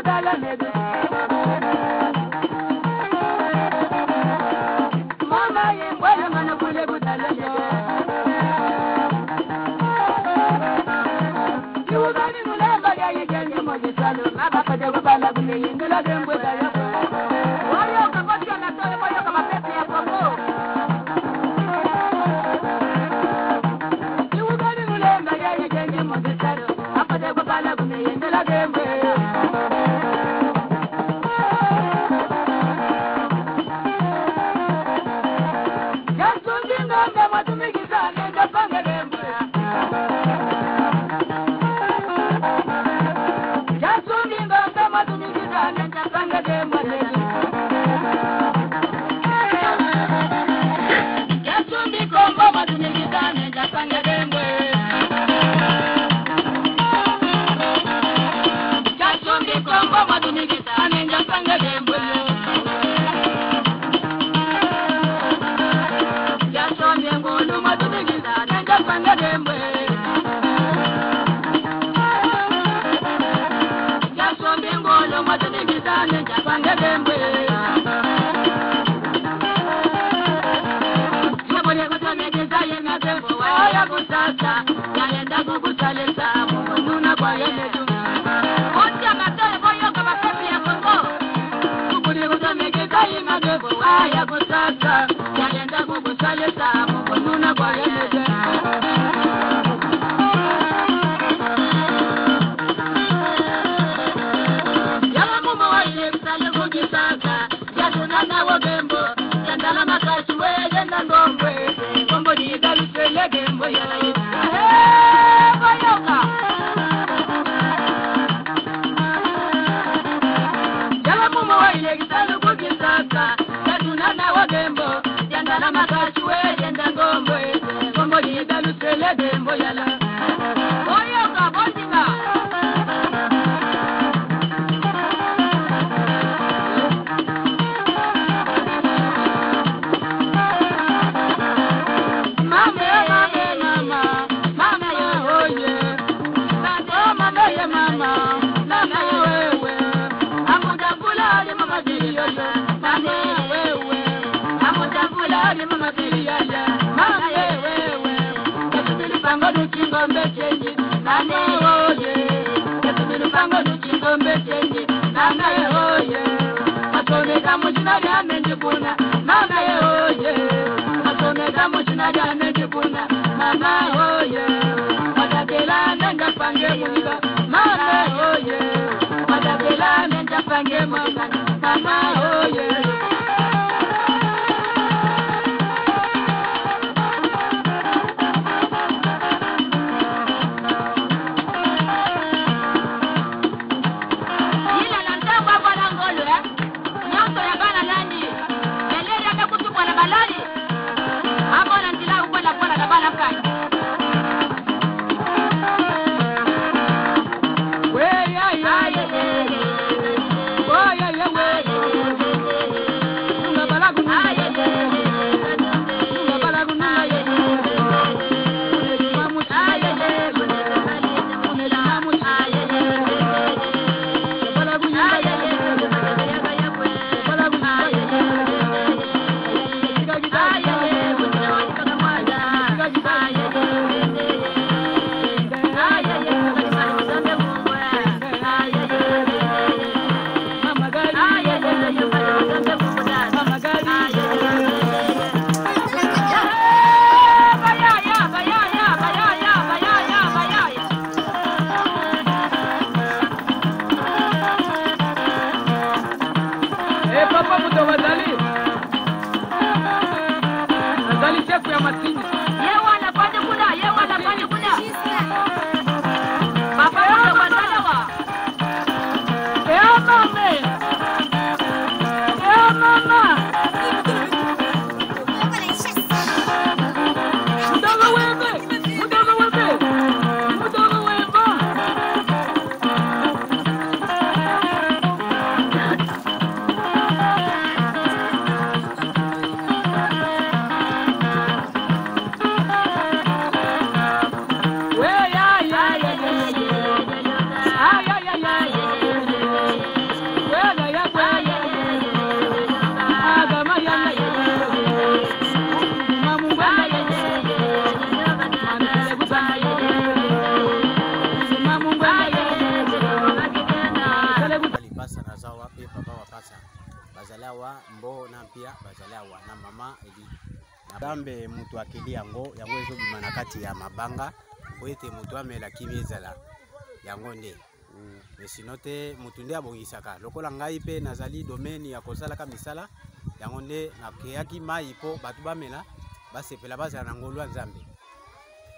Yeah, yeah, yeah. Nzambe moto akeli yango, yango ezobima na kati ya mabanga po ete moto amela kimia ezala yango nde. Mais sinon te moto nde abongisaka. Lokola ngai mpe nazali domaine ya kosalaka misala, yango nde nakeyaki mai mpo bato bamela, basepela, bazala na ngolu ya Nzambe.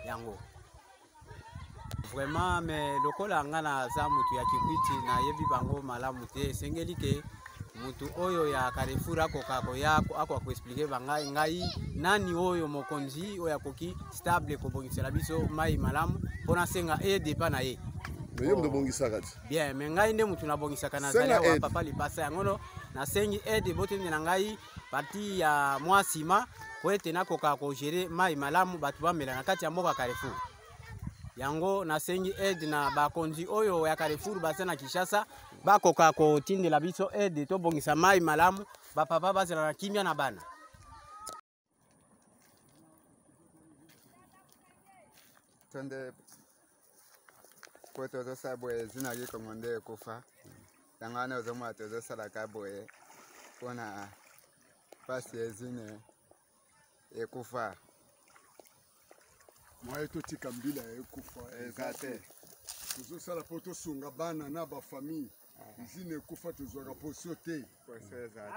Yango vraiment, mais lokola nga naza motu ya Kikwiti, nayebi bango malamu te. Esengeli ke motu oyo ya Carrefour akoka koya akoka koexplike bangai ngai nani oyo mokonzi oyo akoki stable kobongisela biso mai malamu mpo nasenga aide epa na ye. Mais yo moto obongisaka ti? Bien, mais ngai nde motu nabongisaka, nazali awa papa lipasa yango no nasengi aide botende na ngai parti ya mwa nsima po ete nakoka kogere mai malamu bato bamela na kati ya mboka Carrefour. Yango nasengi aide na bakonzi oyo ya Carrefour baza na Kinshasa, bakoka kotindela biso aide tobongisa mai malamu, bapapa bazala na kimia na bana. Tonde po tozosala boye zina likongo nde ekufa, yango wana ozomona tozosalaka boye mpona mpasi ezine ekufa. Mwaye totika mbila ekufa eza te. Tozosala mpo tosunga bana na bafamille. Usine ekufa, tozwaka poso te.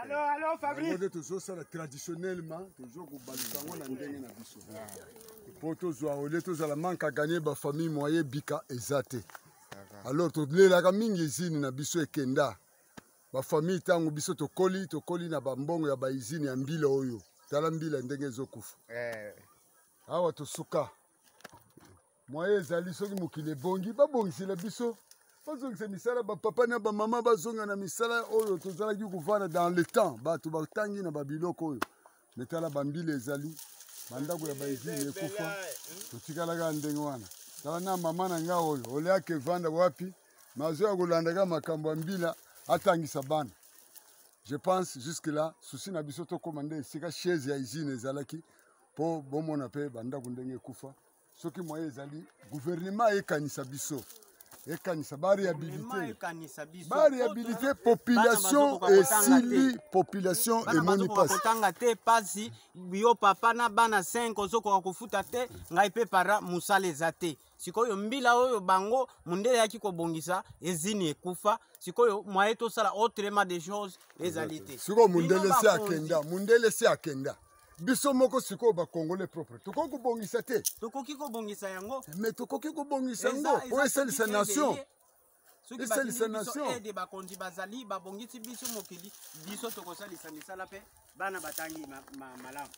Yango nde tozosala traditionnellement, tozo kobalisa yango na ndenge na biso mpo tozwa olie tozala manque à gagner. Bafamille moye bika eza te. Alors tolelaka mingi usine na biso ekenda. Bafamille ntango biso tokoli, tokoli na bambongo ya bausine ya mbila oyo. Tala mbila ndenge ezokufa awa. Tosuka moye ezali soki mokili ebongi, babongisela biso, bazongisa misala, bapapa na bamama bazonga na misala oyo tozalaki kovanda dans le temps. Bato batangi na babiloko oyo, me tala bambila ezali, bandako ya bausine ekufa, totikalaka ndenge wana. Tala na mama na ngai oyo oliaka evanda wapi, mazo ya kolandaka makambo ya mbila atangisa bana. Je pense jusque là souci na biso tokóma nde esika chaise ya usine ezalaki mpo bomona mpe bandako ndenge ekufa. Soki moyen ezali, gouvernement ekanisa biso, ekanisa barehabilite, barehabilite population esili, population emoni pasi. Kotanga te pasi, yo papa na bana 5 ozokoka kofuta te, ngai mpe para mosala eza te. Sikoyo mbila oyo bango mondele yaki kobongisa ezini ekufa, sikoyo moyen tosala autrement des choses ezali te. Sikoyo mondele si akenda, mondele si akenda, biso moko sikoyo bacongolais propre tokoki kobongisa te? Tokoki kobongisa yango. Mais tokoki kobongisa yango po esalisa nation, esalisa nation. Aide bakonzi bazali babongisi biso mokili, biso tokosalisa misala mpe bana batangi malamu.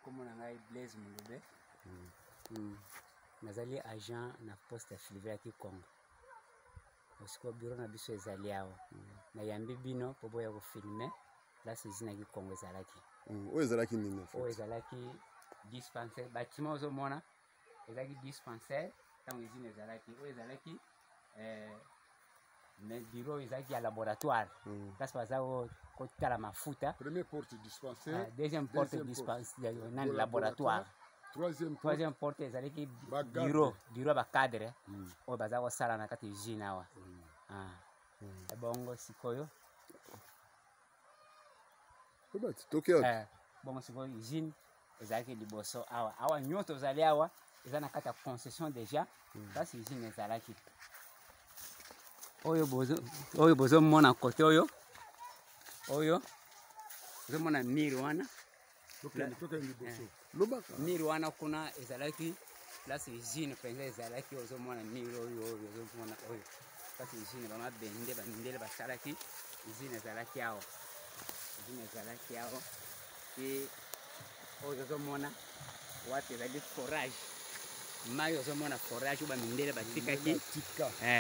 Kombo na ngai Blaise Mulube. Nazali agent na poste ya fluvial ya Kikongo. Sikoyo bureau na biso ezali awa. Nayambi bino mpo boya kofilme place usine ya Kikongo ezalaki. Oyo ezalaki nini? Oyo ezalaki dispensaire. Bâtiment ozomona ezalaki dispensaire ntango usine ezalaki. Oyo ezalaki mais bureau ezalaki ya laboratoire, place baza kotala mafuta. Première porte dispensaire. Deuxième porte dispensaire nani, laboratoire. Troisième, troisième porte ezalaki bureau, bureau ya bacadre oyo baza kosala na kati usine awa. Ebongo sikoyo bongo sikoyo usine ezalaki liboso awa. Awa nyonso tozali awa eza na kati ya concession déjà, place usine ezalaki. Oyo bozo, oyo bozomona kote oyo, oyo ozomona mire wana, mire wana kuna ezalaki place usine mpenza ezalaki. Ozomona mire oyo, oyo ozomona oyo place usine, bamabende bamindele basalaki usine ezalaki awa, usine ezalaki awa. Pe oyo ozomona wapi ezali forage mai, ozomona forage oyo bamindele batikaki,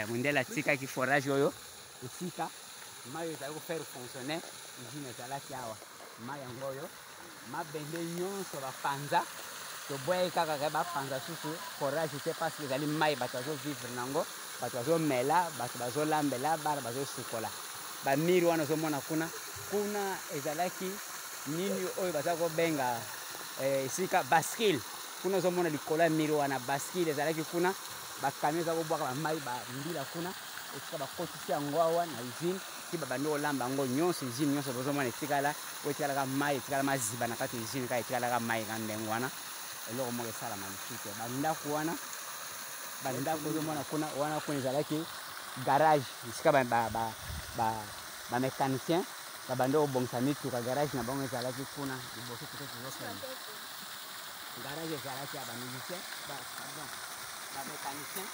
mondele atikaki forage oyo esika mai oyo ezali kofaire fonctionner usine ezalaki awa. Mai yango oyo, mabende nyonso bapanza, toboyaki kaka ke bapanza susu forage te parce que ezali mai bato bazovivre nango, bato bazomela, bato bazolambela, bana bazosukola. Bamiri wana ozomona kuna, kuna ezalaki nini oyo baza kobenga esika bascule. Kuna ozomona likolo ya miri wana, bascule ezalaki kuna, bakamion eza kobwaka bamai bambila kuna. Esika bakotisi yango awa na usine ti babandi kolamba yango nyonso, usine nyonso bozomona etikala oyo etikalaka mai, etikala maziba na kati ya usine, kaka etikalaka mai ka ndenge wana, eloko moko esalama lisusu te. Bandako wana, bandako ozomona kuna wana, kuna ezalaki garage esika bamécanicien babandi kobongisa mituka. Garage na bango ezalaki kuna liboso kote tozokende. Garage ezalaki ya bamusicien, pardon, bamécanicien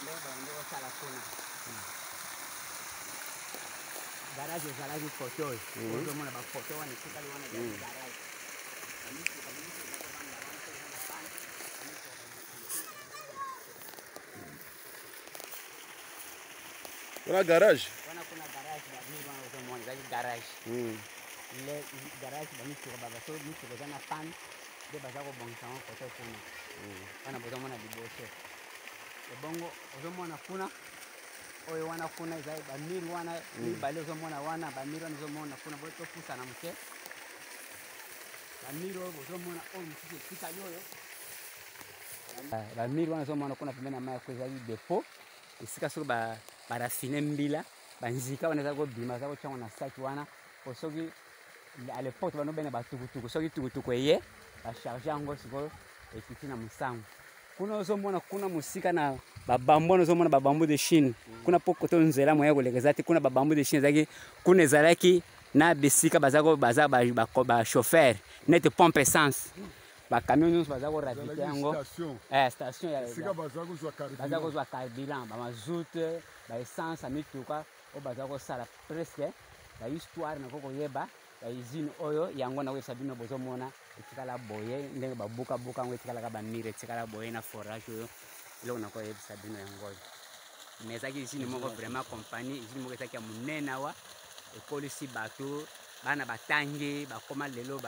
ndenge babandi kosala kuna. Garage ezalaki kote oyo ozomona bafoto wana etikali wana, ezalaki garage. Bamituka mituka eza kobanda wana soki eza na panne, bamituka. Wana garage. Wana kuna garage, bamiri wana ozomona ezalaki garage. Le garage bamituka babaso mituka eza na panne nde baza kobongisa yango kote kuna wana bozomona liboso. Ebongo ozomona kuna oyo wana kuna eza bamiri wana mibale ozomona wana, bamiri wana ozomona kuna. Boye topusana moke, bamiri oyo bozomona oyo mosusu etikali oyo, bamiri wana ozomona kuna pembeni ya mai ko ezali dépôt esika soki baraffiner mbila, banzika wana eza kobima, eza kotiango na saki wana. Po soki à l'époque bano bena batukutuku, soki tukutuku eye bacharge yango, sikoyo ekiti na mosango. Kuna ozomona kuna mosika na babambu wana, ozomona babambu de Chine kuna, mpo kote nzela moya koleka eza te. Kuna babambu de Chine ezalaki kuna, ezalaki na bisika baza baza bachauffeur neti pompe essence, bacamion nyonso baza koravitailler yango. Station. Station ya esika baza kozwa baza carburant. Kozwa carburant, bamazout, baessence ya mituka oyo baza kosala. Presque bahistoire nako koyeba bausine oyo, yango nakoyebisa bino. Bozomona etikala boye ndenge babukabuka yango, etikalaka bamire, etikala boye na forage oyo. Eloko nakoyebisa bino yango oyo, mais ezalaki usine moko vraiment compagnie, usine moko ezalaki ya monene awa, ekolisi bato, bana batangi, bakóma lelo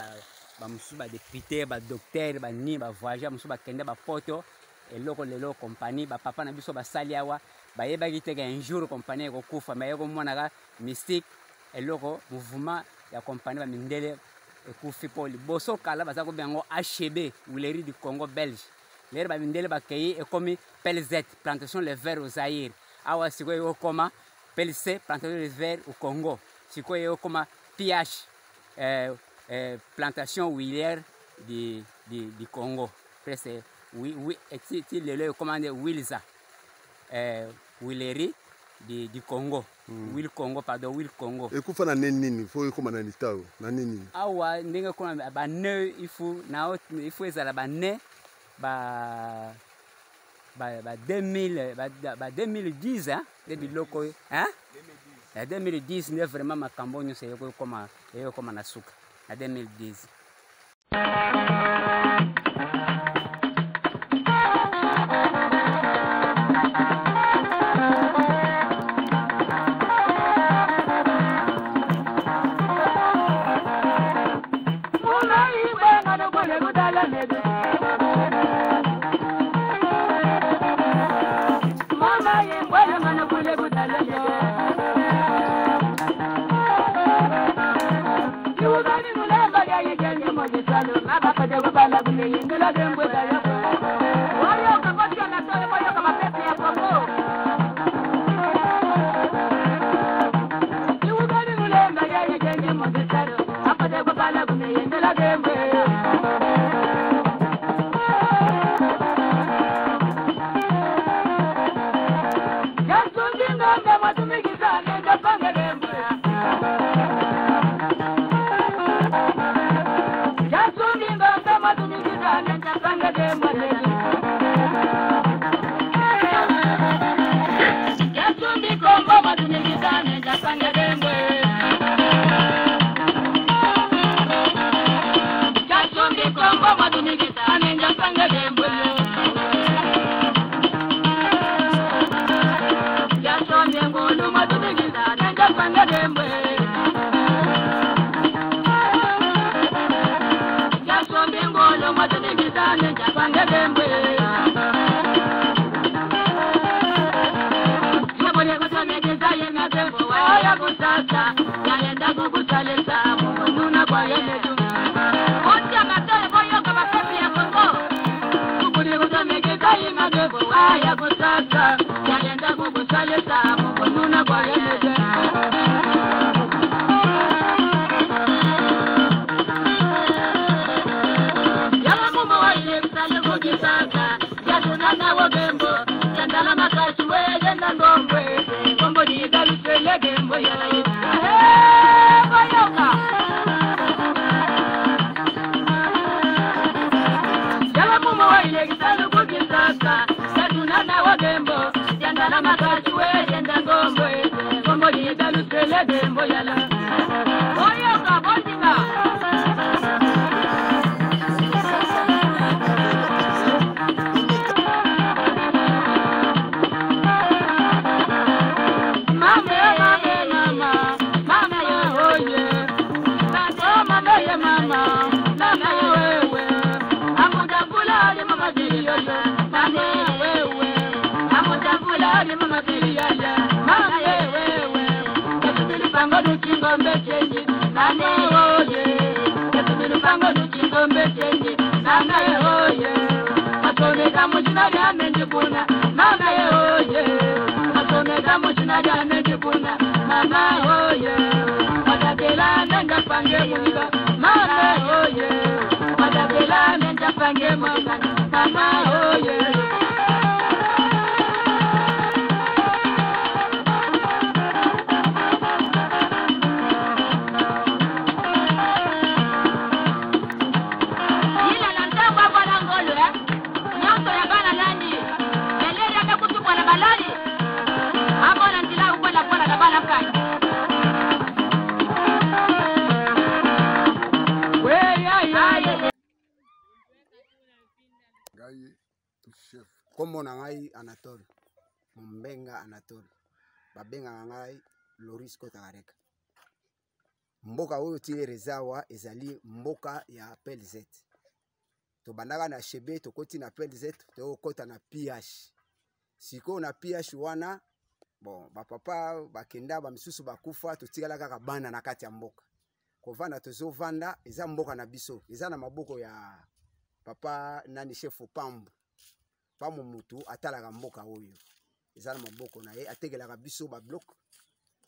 bamosusu badéputé, badocteur, banini, bavoyage, mosusu bakende bapoto. Eloko lelo compagnie bapapa na biso basali awa bayebaki te ke un jour compagnie ekokufa, mais yekomonaka mystique eloko mouvement ya compagnie bamindele ekufi. Mpo liboso kala baza kobenga yango HB, Huilerie du Congo Belge. Lere bamindele bakei, ekomi PLZ, Plantation Le Vert au Zaïre. Awa sikoyo ekokoma PLC, Plantation Le Vert au Congo. Sikoyo ekokoma PH, Plantation Huilière du Congo. Presque oui, oui, ti lelo ekoma nde Wilza, Huilerie du Congo. Huile Congo, pardon, Huile Congo. Ekufa na nini nini fo ekóma na litao na nini nini? Awa ndenge kuna bane ifu na ifu ezala bane ba 2000 ba 2010 hein, nde biloko oyo hein, na 2010 nde vraiment makambo nyonso eyekokoma na suka na 2010. Mama, mama wewe. Amutambula ni mama yoyo, mama wewe. Amutambula ni mama yoyo, mama wewe. Kasubiri pango nuchingombe chenji, mama oye. Kasubiri pango nuchingombe chenji, mama oye. Masomeka muchina lya menjibuna, mama oye. Masomeka muchina lya menjibuna, mama oye. Matabela nenga pange muka, mama oye. Matabela nenga pange muka, mama oye. Ila na ntango abwala ngolo eh? Nyonso ya bana nani eleli ata kutubwa na balali abona nzila ukwela na bana kai. Ngai chef. Kombo na ngai Anatole Mombenga Anatole, babengaka ngai Loris Kotakareka. Mboka oyo tilere eza awa ezali mboka ya PLZ. Tobandaka na Chebe, tokoti na PLZ, tokota na PH. Sikoyo na PH wana, bon, bapapa bakenda, bamisusu bakufa, totikala kaka bana na kati ya mboka. Kovanda tozovanda, eza mboka na biso, eza na maboko ya papa nani chef Pambu. Pambu mutu atalaka mboka oyo, eza na maboko na ye, atekelaka biso ba bloc.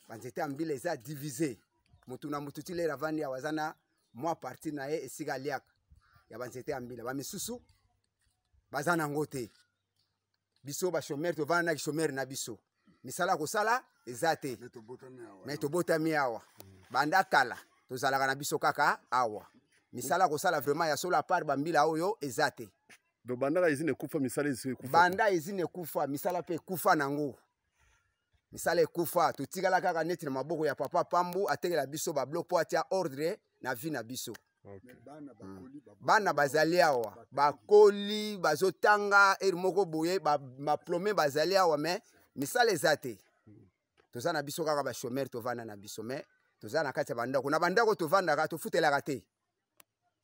Banzete ya mbila eza divise, mutu na mutu ti lere avandi awa aza na mwa parti na ye esika aliaka ya banzete ya mbila. Bamisusu baza nango te. Biso ba chômeur tovanda na chômeur na biso, misala kosala eza te, me tobotami awa banda kala, tozalaka na biso kaka awa. Misala kosala vraiment ya solo à part bambila oyo eza te. Donc bandaka usine ekufa, misala ekufa. Banda usine ekufa, misala mpe ekufa nango, misala ekufa. Totikala kaka neti na maboko ya papa Pambu, atekela biso babloc mpo atia ordre na vie na biso. Bana bazali awa, bakoli, bazotanga ere moko boye, baplome bazali awa, me misala eza te. Toza na biso kaka bachômeur, tovanda na biso, me toza na kati ya bandako. Na bandako tovandaka, tofutelaka te.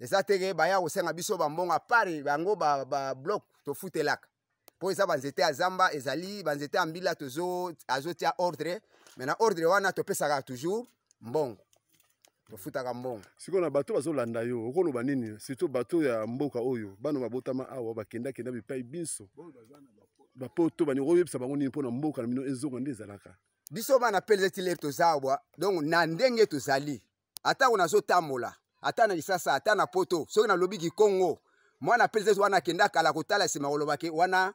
Eza teke baya kosenga biso bambongo apart bango babloc tofutelaka, mpo eza banzete ya zamba, ezali banzete ya mbila, tozo azotia ordre, me na ordre wana topesaka toujours mbongo, tofutaka mbongo. Sikoyo na bato bazolanda yo, okoloba nini? Surtout bato ya mboka oyo, bana babotama awa, bakendakenda bipai biso, bapoto bani, okoyebisa bango nini mpona mboka na bino ezonga nde ezalaka? Biso bana PLZ lere toza awa, donc na ndenge tozali, atako nazotambola ata na Lisasa ata na poto, soki nalobi kikongo, mwana PLZ wana akenda kala kotala nsima koloba ke wana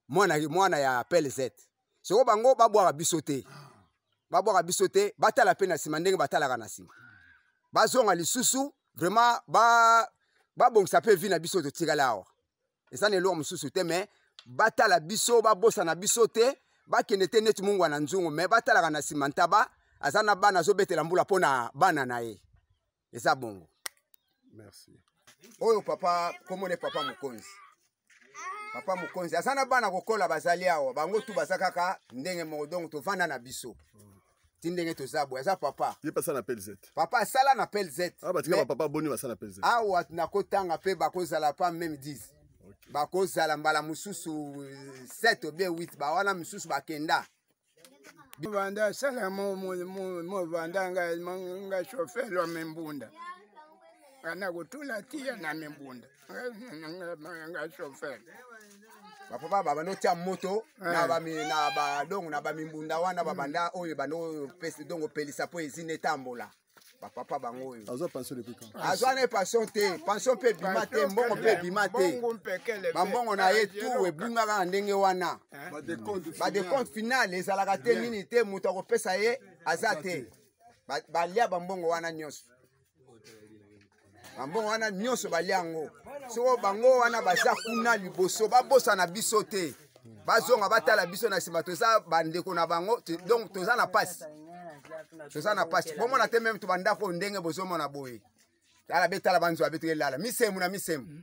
mwana, mwana ya PLZ. Soko bango babwaka biso te, babwaka biso te, batala mpe na nsima ndenge batalaka na nsima, bazonga lisusu vraiment babongisa mpe vie na biso. Totikala awa, eza na eloko mosusu te, me batala biso, babosana biso te, bakende te neti mungwa na nzungu, me batalaka na nsima. Ntaba aza na bana, azobetela mbula mpo na bana na ye, eza bongo. Merci. Oyo papa komone papa mokonzi, papa mokonzi aza na bana kokola, bazali awa, bango tu baza kaka ndenge moko, donc tovanda na biso ti ndenge toza boye. Aza papa. Ye mpe asala na PLZ? Papa asala na PLZ. Ah, batika bapapa boni basala na PLZ? Awa nakotanga mpe bakozala pa même 10, bakozala mbala mosusu 7 ou bien 8, bawana misusu bakenda. Banda asala mo banda nga nga chauffeur wa mimbunda, ana kutula tia na mimbunda nga nga chauffeur. Bapapa babanda otia moto na na badongo na bamimbunda wana, babanda oyo banda oyo dongo opelisa mpo ezina etambola, bapapa bango oyo. Azwa pension depuis quand? Azwa na pension te, pension mpe ebima te, mbongo mpe ebima te, bambongo na ye tu ebungaka na ndenge wana. Badécompte final ezalaka te, nini te, moto akopesa ye aza te. Balia bambongo wana nyonso, bambongo wana nyonso balia yango. Soko bango wana baza kuna liboso, babosana biso te, bazonga batala biso na nsima, toza bandeko na bango. Donc toza na pasi, toza na pasi. Bomona te même to bandako ndenge bozomona boye, tala betala banzwa betu elala misemu na misemu,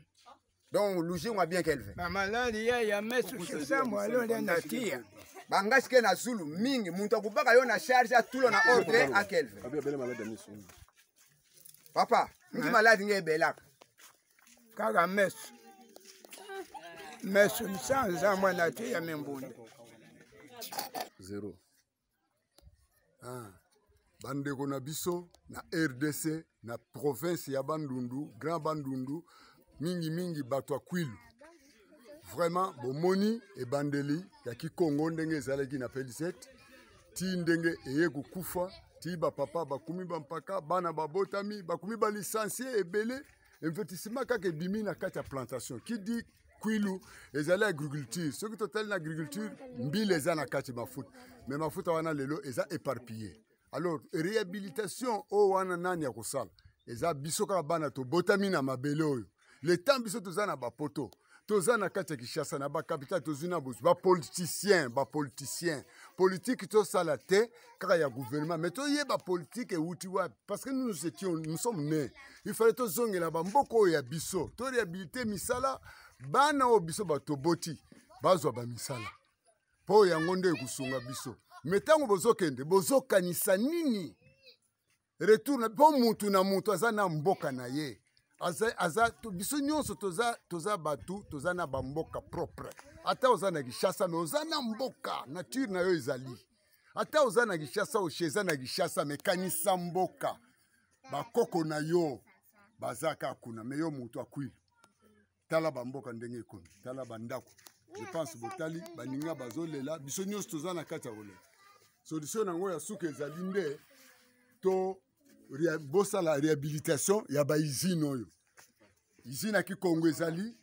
donc lujingwa bien kelve. Bamalali ya ya mesu sisambo alonde na tia. Bangasi ke na zulu mingi, moto akobaka yo na charge atulo na ordre akelve. Abi abele malade ya miso. Papa, ngi maladi nge ebelaka. Kaka meso. Meso nsanza mwana te ya mimbunda. Zero. Ah. Bandeko na biso na RDC na province ya Bandundu, Grand Bandundu, mingi mingi bato ya Kwilu. Vraiment bomoni ebandeli ya Kikongo ndenge ezalaki na P17 ti ndenge eye kokufa ti bapapa bakumi bampaka bana babotami bakumi balicencie ebele investissement kaka ebimi na kati ya plantation qui dit kwilu ezali agriculture soki totali na agriculture mbila eza na kati mafuta me mafuta wana lelo eza éparpillé alors réhabilitation oyo wana nani akosala eza biso kaka bana tobotami na mabele oyo le temps biso toza na bapoto toza na kati ya kinshasa na bacapitale tozwi na bozwi bapoliticien bapoliticien politike tosala te kaka ya gouvernement mais toyeba politike ewuti wapi parce que nous étions nous sommes nés il fallait tozongela bamboka oyo ya biso toréhabilite misala bana oyo biso bato toboti bazwa bamisala mpo yango nde ekosunga biso me ntango bozokende bozokanisa nini retour na mpo mutu na mutu aza na mboka na ye aza, aza to, biso nyonso toza, toza bato toza na bamboka propre ata oza na kinshasa me oza na mboka nature na yo ezali ata oza na kinshasa oshe eza na kinshasa me kanisa mboka bakoko na yo baza kaka kuna me yo moto akwili tala bamboka ndenge ekomi tala bandako je pense botali baninga bazolela biso nyonso toza na kati ya kolela solution yango ya suka ezali nde to bosala réhabilitation ya bausine oyo usine ya kikongo ezali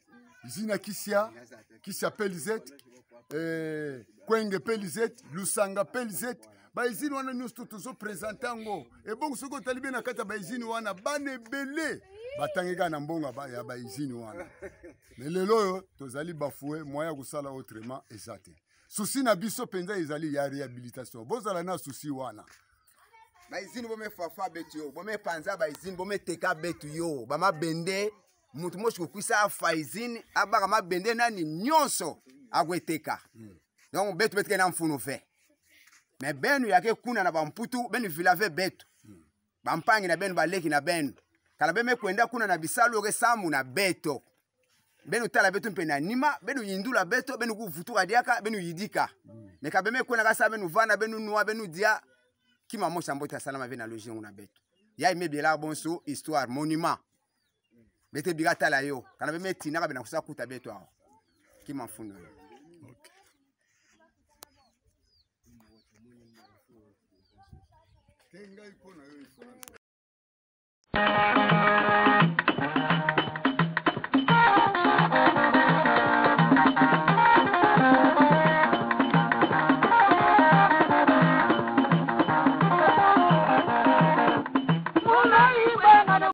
usine ya kisia kisia pelizete eh, kwenge pelizete lusanga pelizete baizini wana nyonso to tozopresente yango ebongo soki otali be na kati ya baizini wana bana ebele batangi kaka na mbongo ya baizini wana me lelo oyo tozali bafue moyen ya kosala autrement eza te susi na biso mpenza ezali ya réhabilitation bozala na susi wana baizini bomefafa betu yo bomepanza baizini bometeka betu yo bamabende mutu mosi kokwisa afa izini abaka mabende nani nyonso akweteka mm. Donc betu betike na mfunu ve me benu yake kuna na bamputu benu vilave betu mm. Bampangi na benu baleki na benu kala beme kwenda kuna na bisalu oke samu na beto benu tala betu mpe na nima benu yindula beto benu kuvutuka diaka benu yidika mm. Me ka beme kwenda kasa benu vana benu nua benu dia kima mosa mbote asalama ve na logi na beto ya imebiela bonso histoire monument bete bika tala yo kana beme tinaka bena kusa kuta beto awa kima mfundo yo okay. Te ngai mpo na yo.